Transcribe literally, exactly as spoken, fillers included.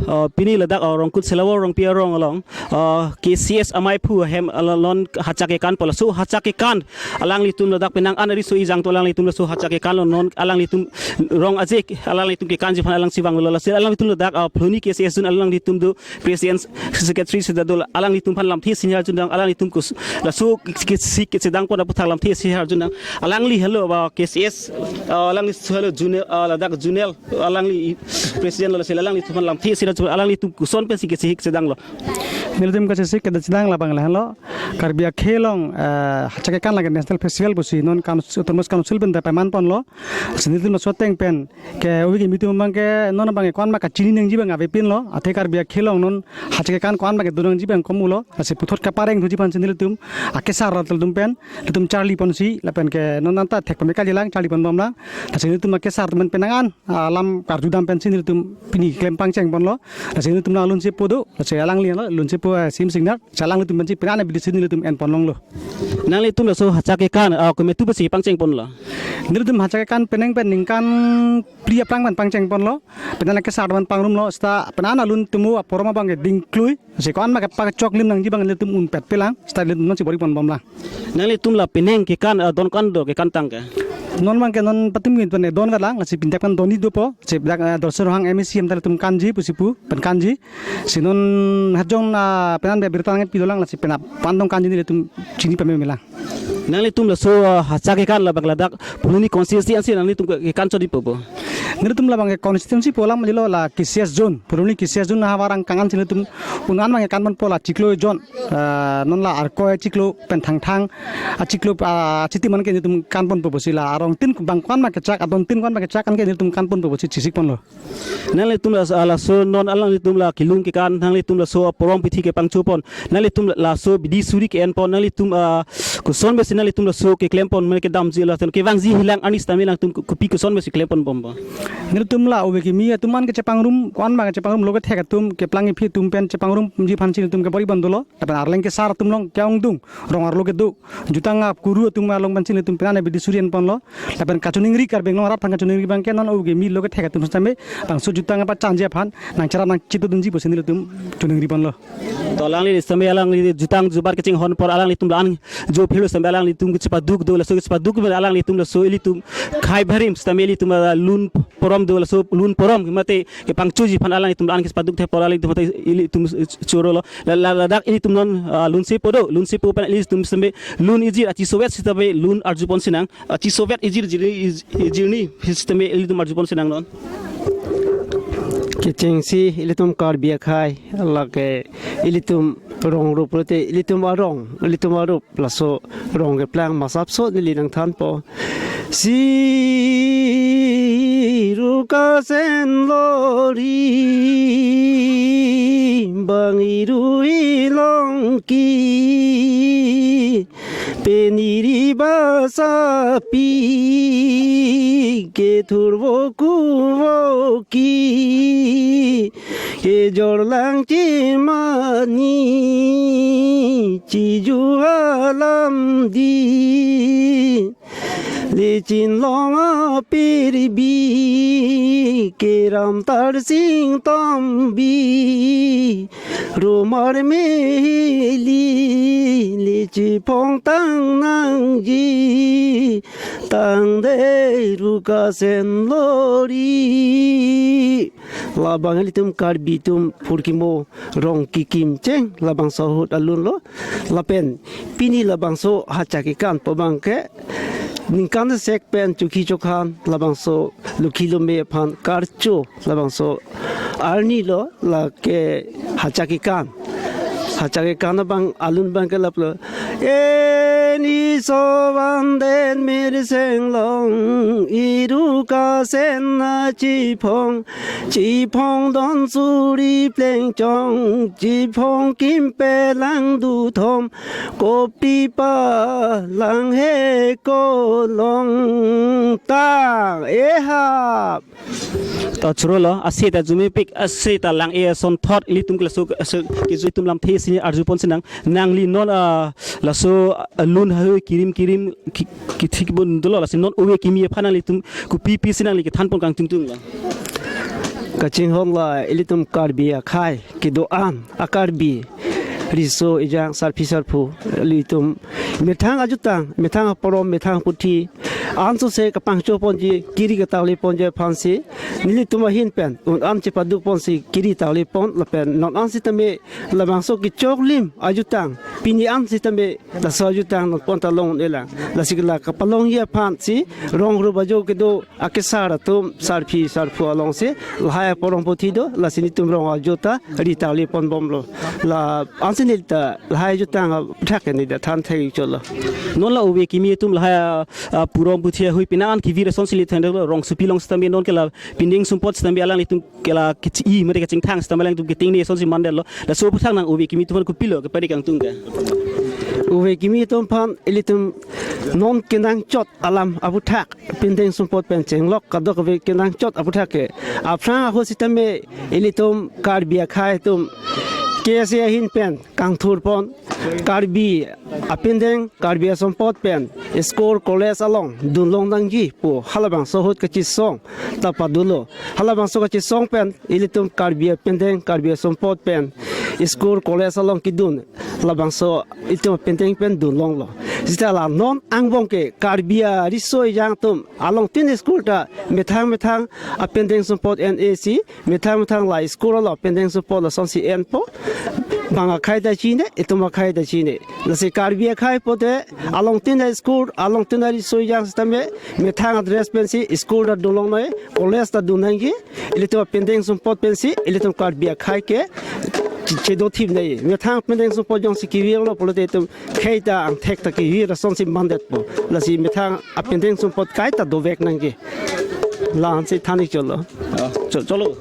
uh, pini ladak, uh, Rongkut Selawor Rongpi arong along, uh, K C S amaiphu ahem alon hacha kekan po laso hacha kekan alanglitum ladak penang an ari so ijang to alanglitum laso hacha kekan lo non alanglitum rong ajek alanglitum kekanji aphan alang si vanglo lasi alanglitum ladak, uh, Phuloni K C S zone alanglitum do president secretary seta do alanglitum aphan lamthe isi arjudang alanglitum kus laso ke-, ke-, si kesedang pon aputhak lamthe isi arjudang alangli helo ba K C S, uh, alangli helo junel, uh, ladak junel alangli president lo lasi alanglitum aphan lamthe isi arjudang alanglitum koson pensi kesi kesedang lo. Nelitum kachesik kedo chedang labang lahenlo. Karbi akhei along, eh, hacha kekan lake National Festival pusi non Council, Autonomous Council pen ta paiman ponlo. Lasi nelitum laso ateng pen ke ove kimi atum abang ke non abang ke ko-an ma kachini nangji abang avepinlo. Athe Karbi akhei along non hacha kekan ko-an ma kedo nangji abang kom ulo. Lasi puthot kapareng thuji aphansi nelitum akesar atum pen nelitum charli ponsi lapen ke non anta thek pame kalilang charli pon bomlang. Lasi nelitum akesar atum pen penang an alam karjudam pensi nelitum pini klem pangcheng ponlo. Lasi nelitum alun si po do, lasi alangli lo, alun si po, eh, Sim Singnar, lasi alanglitum pensi penang an abidi si nelitum en ponlonglo. Nanglitum laso hacha kekan, ah, kometu pensi pangcheng ponlo. Nelitum hacha kekan penang pen ningkan phli aphrang pen pangcheng ponlo. Penang an akesar pen pangrumlo, seta penang an alun tumu aporom abang ke dingklui. Lasi ko-an ma kepachok lim nangji abang nelitum unpet pelang, seta nelitum non si bor-i pon bomlang. Nanglitum la penang kekan, ah, don ko-an do kekan tang ke? Non abang ke non patum gin pen don kalang, lasi pindak pen don-i dopo, lasi dak, ah, Dorsen Ronghang M A C M ta nelitum kanji pusi pu, pen kanji. Si non hajong, ah, penang be birta nangpi dolang, lasi penap pandong kanji nelitum chini pame melang. Nanglitum laso, ah, hacha kekan labang ladak Phuloni constituency ansi nanglitum ke, kekan chodi po po? Nelitum labang ke constituency pu alam jilo la K C S zone, Phuloni K C S zone havar angkang ansi nelitum un-an abang kekan ponpo la chiklo zone, ah, non la Arkoi chiklo pen Thangthang, ah, chiklo, ah, chiti man ke nelitum kan ponpo pusi la arong tin abang ko-an ma kechak, adon tin ko-an ma kechak an ke nelitum kan ponpo pusi chesik ponlo. Nanglitum la, ah, laso non alanglitum la kelung kekan, nanglitum laso aporom pithi kepangcho pon, nanglitum la, laso bidi suri ke-en pon, nanglitum, ah, koson pensi nanglitum laso keklem pon, mane kedamji lason kevangji hilang arni sitame nangtum ko-, kopi koson pensi klem pon bompo? Nelitum la ove kimi atum an kechepangrum, ko-an ma kechepangrum lo kethek atum keplang iphi atum pen chepangrumji aphansi nelitum kebor-i pon dolo. Lapen Arleng kesar atum along ke-ongdung, rong arlo kedo, jutang akuru atum along pensi nelitum penang an abidi suri en ponlo. Lapen kachiningri Karbi Anglong arat aphan kachiningri abang ke non ove kimi lo kethek atum sitame bangso jutang apachanji aphan nangcherap nangchitudunji pusi nelitum chiningri ponlo. To alangli sitame alangli jutang jubat kachinghon apor alanglitum la-an jo phelo sitame alanglitum kechepaduk do laso kechepaduk pen alanglitum laso ilitum khei barim sitame ilitum, ah, lun porom do laso lun porom mate kepangchoji aphan alanglitum la-an kechepaduk the apor alanglitum mate ilitum chorolo. La, la, ladak ilitum non, ah, lun si po do, lun si po pen ilitum sitame lun ijir achisovet sitame lun arju ponsi nang, achisovet ijir jirni, ij-, ijirni sitame ilitum arju ponsi nang non. Kechengsi ilitum Karbi akhei lake ilitum rong rup lote ilitum arong, ilitum arup laso rong keplang masap so neli nangthanpo. Siru kasen lori bang iru ilong ki peniri basapi kethurvo kuvo ki kejorlang chimani chiju alam di lichin long apirbi keram tarsing tombi rumar meli lichi phong tang nangji tangde ru kasen lori. Labang ilitum Karbi atum phurkimo rong kikim cheng labangso ahut alun lo. Lapen pini labangso hacha kekan pu abang ke ningkan sek pen chukhi chokhan labangso lukhi lume aphan karcho labangso arni lo lake hacha kekan. Hacha kekan abang alun abang ke laplo. Eni so vanden mirseng long iru kasen na chiphong chiphong don suri pleng chong chiphong kimpe lang du thom kopi pa lang he ko long tang ehap. To chorolo, ase ta arjumepik, ase ta lang-e asonthot, ilitum ke laso, ase, kejui atum lamthe isi arju ponsi nang, nangli non, ah, laso, ah, lun hahoi kirim kirim, ki, kithik pon dolo, lasi non ove kimi aphan nanglitum, kopi pisi nangli kethan pon kangtung tung lo. kachinghon la ilitum Karbi akhei kedo-an a-Karbi riso ejang sarpi sarpo, ilitum methang ajutang, methang aporom, methang aputhi ansose kapangcho ponji, kiri katangli ponji aphansi nelitum ahin pen un-an chepadu ponsi kiri tangli pon lapen non an sitame labangso kechoklim ajutang, pini an sitame laso ajutang non pon ta long-un-elang. Lasi la kapalongji aphansi rong rup ajo kedo akesar atum, sarpi sarpo alongsi lahai aporom puthi do, lasi nelitum rong ajo ta ri tangli ponbomlo. La ansi neli ta lahai ajutang aputhak ke neli ta than thek chotlo. Non la ove kimi atum lahai a, a, porom puthi ahui pini an kevir asonsi le than do, rongsopi along sitame non ke la pindeng sumpot sitame alanglitum ke la kechi-i mate kachingthang sitame alangtum ketingne asonsi mandetlo. Laso aputhak nang ove kimi atum aphan kopilo kepadik kangtung ke? Ove kimi atum aphan ilitum non kenangchot alam aputhak, pindeng sumpot pen chenglok kadokave kenangchot aputhak ke aphrang ahut sitame ilitum Karbi akhei atum K S A ahin pen kangthur pon, Karbi apindeng, Karbi asumpot pen school college along dunlong nangji pu halabangso ahut kachisong ta padulo. Halabangso kachisong pen ilitum Karbi apindeng, Karbi asumpot pen school college along kedun, labangso itum apindeng pen dunlonglo. Seta la non angbong ke Karbi ariso ejang atum alongtin school ta methang methang apindeng sumpot en-e si, methang methang la school along apindeng sumpot lasonsi enpo. Bang akhei ta chini, itum akhei ta chini. Lasi Karbi akhei pote alongtin a-school, alongtin ariso ejang sitame methang adress pensi school ta dunlongnoi, college ta dun nangji, ilitum apindeng sumpot pensi ilitum Karbi akhei ke che-, chedothip nai. Methang apindeng sumpot jongsi kevirlo pulote itum khei ta angthek ta kevir asonsi mandetpo. Lasi methang apindeng sumpot kaita dovek nangji. La ansi than-ik chotlo. Ah, cho-, cholo.